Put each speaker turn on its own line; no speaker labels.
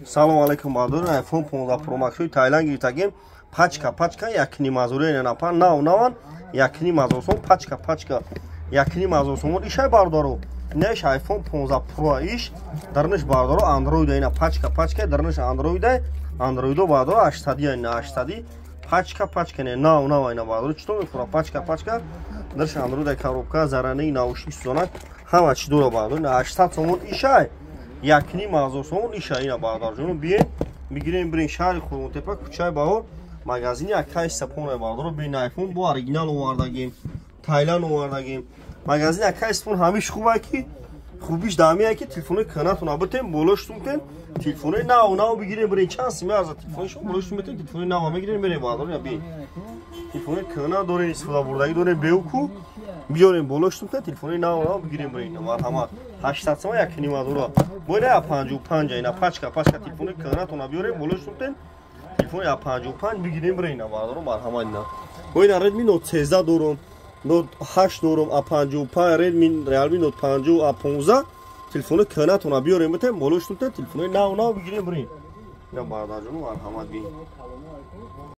Салом алейкум, бардорон. iPhone 15 Pro Max Таиланд гирифтагем. Пачка пачка 1,5 ҳазор, напа нав наван, 1,5 ҳазор сом, пачка пачка 1,5 ҳазор сом. Ишай, бародаро, инаш iPhone 15 Pro, иш дарнаш, бародаро, Android, ина пачка пачка дарнаш Android, Android, бародаро, 800, ина 800, пачка пачка, не нав нав, ина, бародаро, чито мефура, пачка пачка дарш Android, коробка, зарани, наушник, сузонак, ҳама чи дора, бародаро, ина 800 сомон ишай, 1,5 ҳазор сомон иша. Ина, бародарҷоно, биен, бигирем, бирен. Шаҳри Қурғонтепа, кӯчаи Баҳор, магазини акай Сапон, бародаро. Бин, айфон бо оригинал овардагем, Тайланд овардагем. Магазини акай Сапон ҳамиш хубае, ки хубиш дамие, ки телефонои кӯҳнатона битем, болоштун кен, телефонои нав нав бигирем, бирен. Чанд сими арза телефони шумо, болоштун метем, телефонои нав мегирем, бирем, бародаро. Бин, телефонои кӯҳна дорем, истифода бурдагӣ дорем, беуку биёрем, болоштун кен, телефонои нав нав бигирем, бирем. Марҳамат, 800 сома, 1,5 ҳазора. Бо ина 55, ина пачка пачка телефонои кӯҳнатона биёрем, болоштун кен, телефони 55 бигирем, бирем, бародаро, марҳамат. Ина бо ина Redmi Note 13 дорум, Note 8 дорум, А55, Redmi, Realme Note 50, А15, телефони кӯҳнатона биёрем, битем, болоштун кен, телефонои нав нав бигирем, бирем. Ина, бародарҷоно, марҳамат, бин.